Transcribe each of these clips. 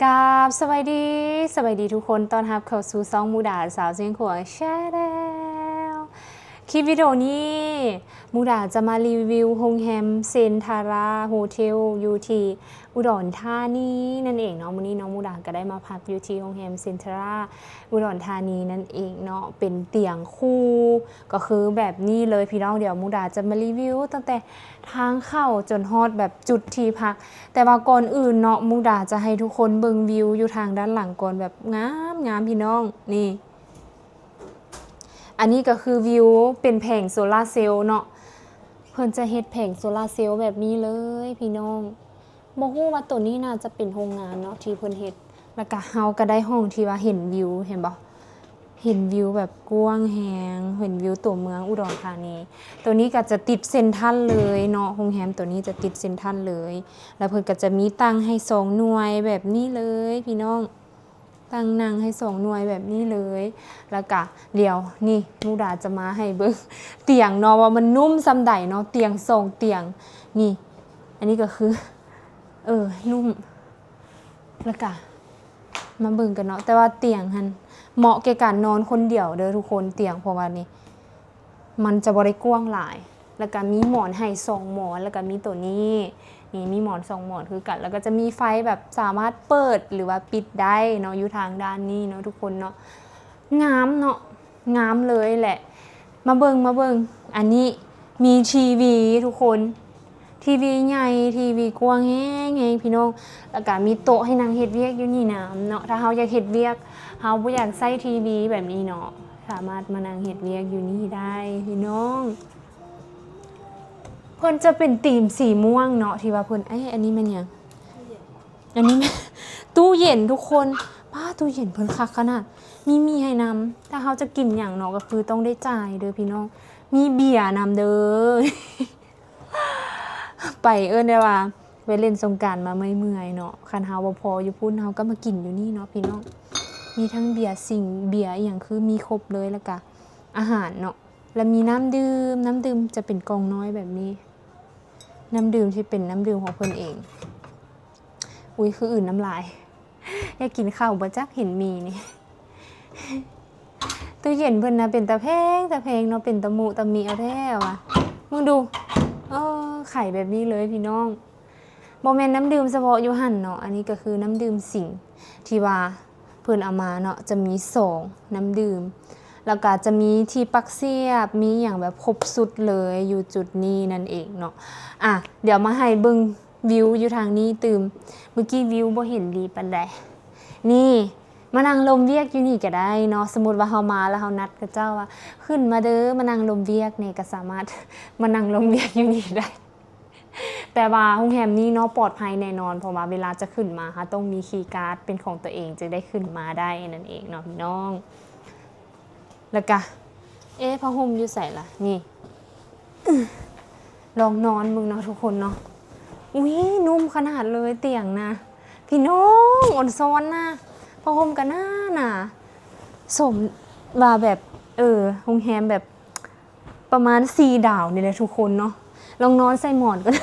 ກາບສະບາຍດີ, ສະບາຍດີທຸກຄົນ, ຕ້ອນຮັບເຂົ້າສູ່ຊ່ອງມຸດາສາວຊຽງຂວາງ Channel. ຄລິບວິດີໂອນີ້ ມຸດາຈະມາຣີວິວໂຮງແຮມເຊັນທາຣາໂຮເທວ ຢູ່ທີ່ອຸດອນທານີນັ້ນເອງເນາະ. ມື້ນີ້ນ້ອງມຸດາກໍໄດ້ມາພັກຢູ່ທີ່ໂຮງແຮມເຊັນທາຣາອຸດອນທານີນັ້ນເອງເນາະ, ເປັນຕຽງຄູ່ ກໍຄືແບບນີ້ເລີຍພີ່ນ້ອງ. ດຽວມຸດາຈະມາຣີວິວຕັ້ງແຕ່ທາງເຂົ້າຈົນຮອດແບບຈຸດທີ່ພັກ, ແຕ່ວ່າກ່ອນອື່ນເນາະ ມຸດາຈະໃຫ້ທຸກຄົນເບິ່ງວິວຢູ່ທາງດ້ານຫຼັງກ່ອນ, ແບບງາມໆ ພີ່ນ້ອງ. ນີ້ ອັນນີ້ກໍຄືວິວເປັນແຜງໂຊລາເຊວເນາະ, ເພິ່ນຈະເຮັດແຜງໂຊລາເຊວແບບນີ້ເລີຍພີ່ນ້ອງ. ບໍ່ຮູ້ວ່າໂຕນີ້ໜ້າຈະເປັນໂຮງງານເນາະທີ່ເພິ່ນເຮັດ. ແລ້ວກະເຮົາກະໄດ້ຫ້ອງທີ່ວ່າເຫັນວິວ, ເຫັນບໍ່? ເຫັນວິວແບບກວ້າງແຮງ, ເຫັນວິວຕົວເມືອງອຸດອນທານີ. ໂຕນີ້ກະຈະຕິດເຊັນທຣັນເລີຍເນາະ, ໂຮງແຮມໂຕນີ້ຈະຕິດເຊັນທຣັນເລີຍ. ແລ້ວເພິ່ນກະຈະມີຕັ່ງໃຫ້ສອງໜ່ວຍແບບນີ້ເລີຍພີ່ນ້ອງ, ຕັ່ງນັ່ງໃຫ້ສອງໜ່ວຍແບບນີ້ເລີຍ. ແລ້ວກະດຽວນີ້ມຸດາຈະມາໃຫ້ເບິ່ງຕຽງເນາະ ວ່າມັນນຸ້ມສ່ຳໃດເນາະ, ຕຽງສອງຕຽງນີ້. ອັນນີ້ກໍຄື ເອີ ນຸ້ມ. ແລ້ວກະມາເບິ່ງກັນເນາະ, ແຕ່ວ່າຕຽງຫັ້ນເໝາະແກ່ການນອນຄົນດຽວເດີທຸກຄົນ, ຕຽງ ເພາະວ່ານີ້ມັນຈະບໍ່ໄດ້ກວ້າງຫຼາຍ. ແລ້ວກະມີໝອນໃຫ້ສອງໝອນ, ແລ້ວກະມີໂຕນີ້ ນີ້ມີໝອນສອງໝອນຄືກັນ. ແລ້ວກໍຈະມີໄຟແບບສາມາດເປີດ ຫຼືວ່າປິດໄດ້ເນາະ, ຢູ່ທາງດ້ານນີ້ເນາະທຸກຄົນເນາະ. ງາມເນາະ, ງາມເລີຍແຫຼະ. ມາເບິ່ງ, ມາເບິ່ງ, ອັນນີ້ມີທີວີທຸກຄົນ, ທີວີໃຫຍ່, ທີວີກວ້າງແຮງໆ ພີ່ນ້ອງ. ແລ້ວກະມີໂຕະໃຫ້ນັ່ງເຮັດວຽກຢູ່ນີ້ນຳເນາະ. ຖ້າເຮົາຢາກເຮັດວຽກ, ເຮົາບໍ່ຢາກໃຊ້ທີວີແບບນີ້ເນາະ, ສາມາດມານັ່ງເຮັດວຽກຢູ່ນີ້ໄດ້ພີ່ນ້ອງ. ເພິ່ນຈະເປັນທີມສີມ່ວງເນາະ, ທີ່ວ່າເພິ່ນ ເອີ ອັນນີ້ແມ່ນຫຍັງ? ອັນນີ້ແມ່ນຕູ້ເຢັນທຸກຄົນ. ປ້າ ຕູ້ເຢັນເພິ່ນຄັກຂະໜາດ, ມີໝີ່ໃຫ້ນຳ. ຖ້າເຮົາຈະກິນຫຍັງເນາະ ກໍຄືຕ້ອງໄດ້ຈ່າຍເດີພີ່ນ້ອງ. ມີເບຍນຳເດີ. ໄປເອີ້ນໄດ້ວ່າໄປຫຼິ້ນສົງການມາເມື່ອຍໆເນາະ, ຄັນເຮົາບໍ່ພໍຢູ່ພຸ້ນ ເຮົາກໍມາກິນຢູ່ນີ້ເນາະພີ່ນ້ອງ. ມີທັງເບຍສິງ, ເບຍອີ່ຫຍັງ ຄືມີຄົບເລີຍ, ແລ້ວກະອາຫານເນາະ. ແລ້ວມີນ້ຳດື່ມ, ນ້ຳດື່ມຈະເປັນກ່ອງນ້ອຍແບບນີ້. ນ້ຳດື່ມທີ່ເປັນນ້ຳດື່ມຂອງເພິ່ນເອງ. ອຸ້ຍ ຄືອື່ນນ້ຳລາຍ. ຢາກກິນເຂົ້າບໍ່ຈັກ ເຫັນໝີ່ນີ້. ຕູ້ເຢັນເພິ່ນນະເປັນຕາແພງ, ຕາແພງເນາະ, ເປັນຕາມຸຕາມິເອົາແທ້ວ່າ. ເບິ່ງດູ. ເອີ ໄຂແບບນີ້ເລີຍພີ່ນ້ອງ. ບໍ່ແມ່ນນ້ຳດື່ມສະເພາະຢູ່ຫັ້ນເນາະ, ອັນນີ້ກໍຄືນ້ຳດື່ມສິງທີ່ວ່າເພິ່ນເອົາມາເນາະ, ຈະມີສອງນ້ຳດື່ມ, ແລ້ວກະຈະມີທີ່ປັກສຽບ, ມີຫຍັງແບບຄົບຊຸດເລີຍຢູ່ຈຸດນີ້ນັ້ນເອງເນາະ. ອ່ະ ດຽວມາໃຫ້ເບິ່ງວິວຢູ່ທາງນີ້ຕື່ມ. ມື້ກີ້ວິວບໍ່ເຫັນດີປານໃດ. ນີ້ ມານັ່ງລົມວຽກຢູ່ນີ້ກໍໄດ້ເນາະ. ສົມມຸດວ່າເຮົາມາແລ້ວເຮົານັດເຂົາເຈົ້າວ່າ ຂຶ້ນມາເດີ ມານັ່ງລົມວຽກນີ້, ກໍສາມາດມານັ່ງລົມວຽກຢູ່ນີ້ໄດ້. ແຕ່ວ່າໂຮງແຮມນີ້ເນາະ ປອດໄພແນ່ນອນ, ເພາະວ່າເວລາຈະຂຶ້ນມາ ເຮົາຕ້ອງມີຄີກາດເປັນຂອງຕົວເອງ ຈຶ່ງໄດ້ຂຶ້ນມາໄດ້ນັ້ນເອງເນາະພີ່ນ້ອງ. ແລ້ວກະ ເອ ຜ້າຫົ່ມຢູ່ໃສລະ? ນີ້ ລອງນອນເບິ່ງເນາະທຸກຄົນເນາະ. ອຸ້ຍ ນຸ້ມຂະໜາດເລີຍຕຽງນະ ພີ່ນ້ອງ, ອອນຊອນນະ. ຜ້າຫົ່ມກໍໜາໆ, ສົມວ່າແບບ ເອີ ໂຮງແຮມແບບ ປະມານສີ່ດາວນີ້ແຫຼະທຸກຄົນເນາະ. ລອງນອນໃສ່ໝອນກ່ອນ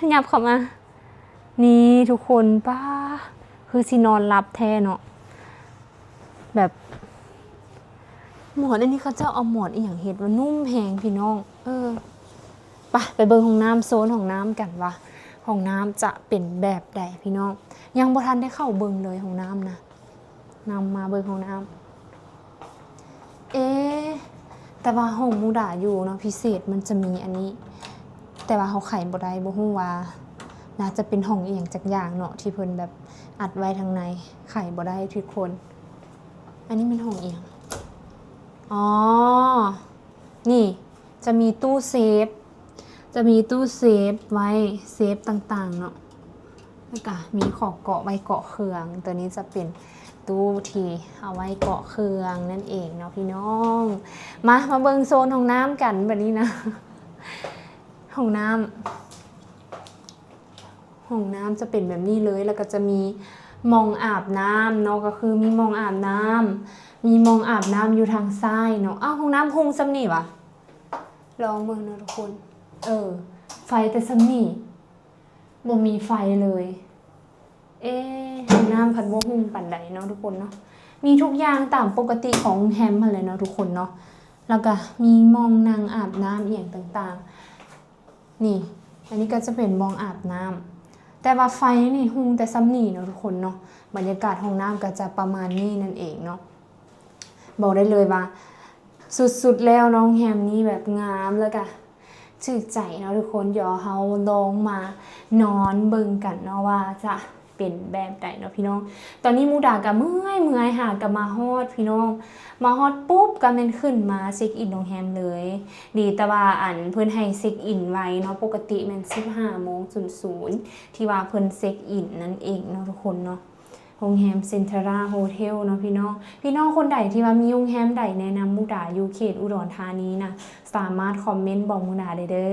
ຫຍັບເຂົ້າມາ. ນີ້ທຸກຄົນ, ປ້າ ຄືຊິນອນຫຼັບແທ້ເນາະ. ແບບ ໝອນອັນນີ້ເຂົາເຈົ້າເອົາໝອນອີ່ຫຍັງເຮັດວະ, ນຸ້ມແຮງພີ່ນ້ອງ. ເອີ ໄປ ໄປເບິ່ງຫ້ອງນ້ຳ, ໂຊນຫ້ອງນ້ຳກັນວ່າຫ້ອງນ້ຳຈະເປັນແບບໃດພີ່ນ້ອງ. ຍັງບໍ່ທັນໄດ້ເຂົ້າເບິ່ງເລີຍຫ້ອງນ້ຳນະ. ນຳມາເບິ່ງຫ້ອງນ້ຳ. ເອ ແຕ່ວ່າຫ້ອງມຸດາຢູ່ເນາະ ພິເສດມັນຈະມີອັນນີ້, ແຕ່ວ່າເຮົາໄຂບໍ່ໄດ້, ບໍ່ຮູ້ວ່າໜ້າຈະເປັນຫ້ອງອີ່ຫຍັງຈັກຢ່າງເນາະ ທີ່ເພິ່ນແບບອັດໄວ້ທາງໃນ, ໄຂບໍ່ໄດ້ທຸກຄົນ. ອັນນີ້ແມ່ນຫ້ອງອີ່ຫຍັງ? ອໍ ນີ້ຈະມີຕູ້ເຊຟ, ຈະມີຕູ້ເຊຟໄວ້ເຊຟຕ່າງໆເນາະ, ແລ້ວກະມີຂອງເກາະໄວ້ເກາະເຄື່ອງ. ໂຕນີ້ຈະເປັນຕູ້ທີ່ເອົາໄວ້ເກາະເຄື່ອງນັ້ນເອງເນາະພີ່ນ້ອງ. ມາ ມາເບິ່ງໂຊນຫ້ອງນ້ຳກັນບັດນີ້ນະ. ຫ້ອງນ້ຳ ຫ້ອງນ້ຳຈະເປັນແບບນີ້ເລີຍ, ແລ້ວກໍຈະມີໝ່ອງອາບນ້ຳເນາະ, ກໍຄືມີໝ່ອງອາບນ້ຳ, ມີໝ່ອງອາບນ້ຳຢູ່ທາງຊ້າຍເນາະ. ອ້າວ ຫ້ອງນ້ຳຮຸ່ງສ່ຳນີ້ຫວາ? ລອງເບິ່ງເນາະທຸກຄົນ. ເອີ ໄຟແຕ່ສ່ຳນີ້, ບໍ່ມີໄຟເລີຍ. ເອ ນ້ຳພັດບໍ່ຮຸ່ງປານໃດເນາະທຸກຄົນເນາະ ມີທຸກຢ່າງຕາມປົກກະຕິຂອງໂຮງແຮມຫັ້ນແຫຼະເນາະທຸກຄົນເນາະ ແລ້ວກະມີໝ່ອງນັ່ງອາບນ້ຳອີ່ຫຍັງຕ່າງໆ ນີ້ ອັນນີ້ກະຈະເປັນໝ່ອງອາບນ້ຳ ແຕ່ວ່າໄຟນີ້ຮຸ່ງແຕ່ຊ່ຳນີ້ເນາະທຸກຄົນເນາະ ບັນຍາກາດຫ້ອງນ້ຳກະຈະປະມານນີ້ນັ້ນເອງເນາະ ບອກໄດ້ເລີຍວ່າສຸດໆແລ້ວເນາະ ໂຮງແຮມນີ້ແບບງາມ ແລ້ວກະຖືກໃຈເນາະທຸກຄົນ ດຽວເຮົາລອງມານອນເບິ່ງກັນເນາະວ່າຈະເປັນແບບໃດເນາະພີ່ນ້ອງ ຕອນນີ້ມຸກດາກະເມື່ອຍໆ ຫາກະມາຮອດພີ່ນ້ອງ ມາຮອດປຸບກະແມ່ນຂຶ້ນມາເຊັກອິນໂຮງແຮມເລີຍ ດີແຕ່ວ່າອັນເພິ່ນໃຫ້ເຊັກອິນໄວເນາະ ປົກກະຕິແມ່ນສິບຫ້າໂມງສູນສູນ ທີ່ວ່າເພິ່ນເຊັກອິນນັ້ນເອງເນາະທຸກຄົນເນາະ ໂຮງແຮມເຊັນທາຣາໂຮເທວເນາະພີ່ນ້ອງ ພີ່ນ້ອງຄົນໃດທີ່ວ່າມີໂຮງແຮມໃດແນະນຳມຸກດາຢູ່ເຂດອຸດອນທານີນະ ສາມາດຄອມເມັນບອກມຸກດາໄດ້ເດີ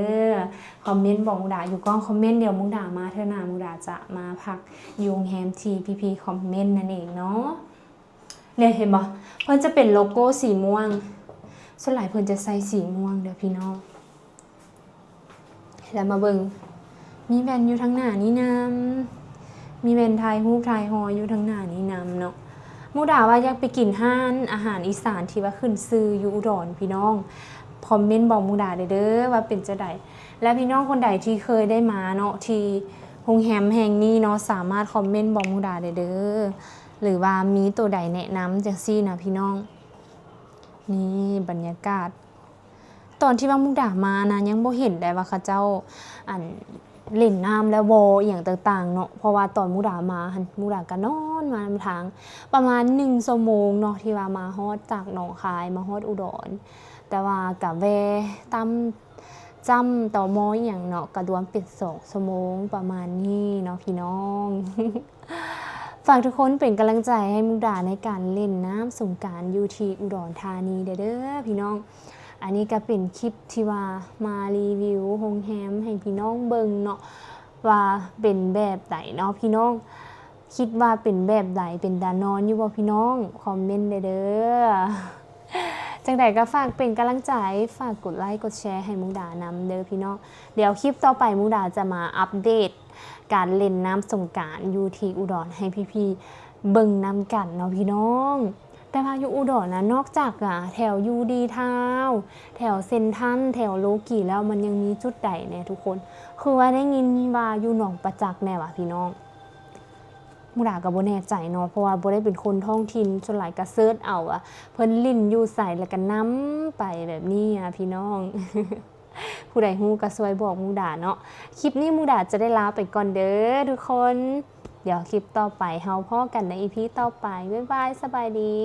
ຄອມເມັນບອກມຸກດາຢູ່ກ້ອງຄອມເມັນ ດຽວມຸກດາມາເທື່ອໜ້າ ມຸກດາຈະມາພັກຢູ່ໂຮງແຮມທີ່ພີ່ໆຄອມເມັນນັ້ນເອງເນາະ ນີ້ເຫັນບໍ່ ເພິ່ນຈະເປັນໂລໂກ້ສີມ່ວງ ສ່ວນຫຼາຍເພິ່ນຈະໃສ່ສີມ່ວງເດີພີ່ນ້ອງ ແລ້ວມາເບິ່ງ ມີແວ່ນຢູ່ທາງໜ້ານີ້ນຳ ມີແວ່ນຖ່າຍຮູບຖ່າຍຮອຍຢູ່ທາງໜ້ານີ້ນຳເນາະ ມຸກດາວ່າຢາກໄປກິນຮ້ານອາຫານອີສານທີ່ວ່າຂຶ້ນຊື່ຢູ່ອຸດອນພີ່ນ້ອງ ຄອມເມັນບອກມຸກດາໄດ້ເດີວ່າເປັນຈັ່ງໃດ ແລະ ພີ່ນ້ອງຄົນໃດທີ່ເຄີຍໄດ້ມາເນາະ ທີ່ໂຮງແຮມແຫ່ງນີ້ເນາະ ສາມາດຄອມເມັນບອກມຸກດາໄດ້ເດີ ຫຼືວ່າມີໂຕໃດແນະນຳຈັ່ງຊີ້ນະພີ່ນ້ອງ ນີ້ບັນຍາກາດ ຕອນທີ່ວ່າມຸກດາມານະ ຍັງບໍ່ເຫັນໄດ້ວ່າເຂົາເຈົ້າ ອັນ ຫຼິ້ນນ້ຳແລ້ວບໍ່ ອີ່ຫຍັງຕ່າງໆເນາະ ເພາະວ່າຕອນມຸກດາມາຫັ້ນ ມຸກດາກະນອນມານຳທາງ ປະມານໜຶ່ງຊົ່ວໂມງເນາະ ທີ່ວ່າມາຮອດຈາກໜອງຄາຍມາຮອດອຸດອນ ແຕ່ວ່າກະແວ່ຕຳ ຈ້ຳ ຕມ ອີ່ຫຍັງເນາະ ກະລວມເປັນສອງຊົ່ວໂມງປະມານນີ້ເນາະພີ່ນ້ອງ ຝາກທຸກຄົນເປັນກຳລັງໃຈໃຫ້ມຸກດາໃນການຫຼິ້ນນ້ຳສົງການຢູ່ທີ່ອຸດອນທານີເດີ ເດີພີ່ນ້ອງ ອັນນີ້ກະເປັນຄລິບທີ່ວ່າມາຣີວິວໂຮງແຮມໃຫ້ພີ່ນ້ອງເບິ່ງເນາະ ວ່າເປັນແບບໃດເນາະພີ່ນ້ອງ ຄິດວ່າເປັນແບບໃດ ເປັນຕານອນຢູ່ບໍ່ພີ່ນ້ອງ ຄອມເມັນໄດ້ເດີ ຈັ່ງໃດກະຝາກເປັນກຳລັງໃຈ ຝາກກົດໄລກົດແຊໃຫ້ມຸກດານຳເດີພີ່ນ້ອງ ດຽວຄລິບຕໍ່ໄປມຸກດາຈະມາອັບເດດ ການຫຼິ້ນນ້ຳສົງການຢູ່ທີ່ອຸດອນໃຫ້ພີ່ໆເບິ່ງນຳກັນເນາະພີ່ນ້ອງ ແຕ່ວ່າຢູ່ອຸດອນນະ ນອກຈາກ ອາ ແຖວຢູດີທາວ ແຖວເຊັນທັນ ແຖວໂລກີແລ້ວ ມັນຍັງມີຈຸດໃດແດ່ທຸກຄົນ ຄືວ່າໄດ້ຍິນວ່າຢູ່ໜອງປະຈັກແດ່ຫວາພີ່ນ້ອງ ມຸກດາກະບໍ່ແນ່ໃຈເນາະ ເພາະວ່າບໍ່ໄດ້ເປັນຄົນທ້ອງຖິ່ນ ສ່ວນຫຼາຍກະເສີດເອົາວ່າເພິ່ນຫຼິ້ນຢູ່ໃສ ແລ້ວກະນຳໄປແບບນີ້ອະພີ່ນ້ອງ ຜູ້ໃດຮູ້ກະຊ່ວຍບອກມຸກດາເນາະ ຄລິບນີ້ມຸກດາຈະໄດ້ລາໄປກ່ອນເດີທຸກຄົນ ດຽວຄລິບຕໍ່ໄປເຮົາພໍ້ກັນໃນອີພີຕໍ່ໄປ ບາຍບາຍ ສະບາຍດີ.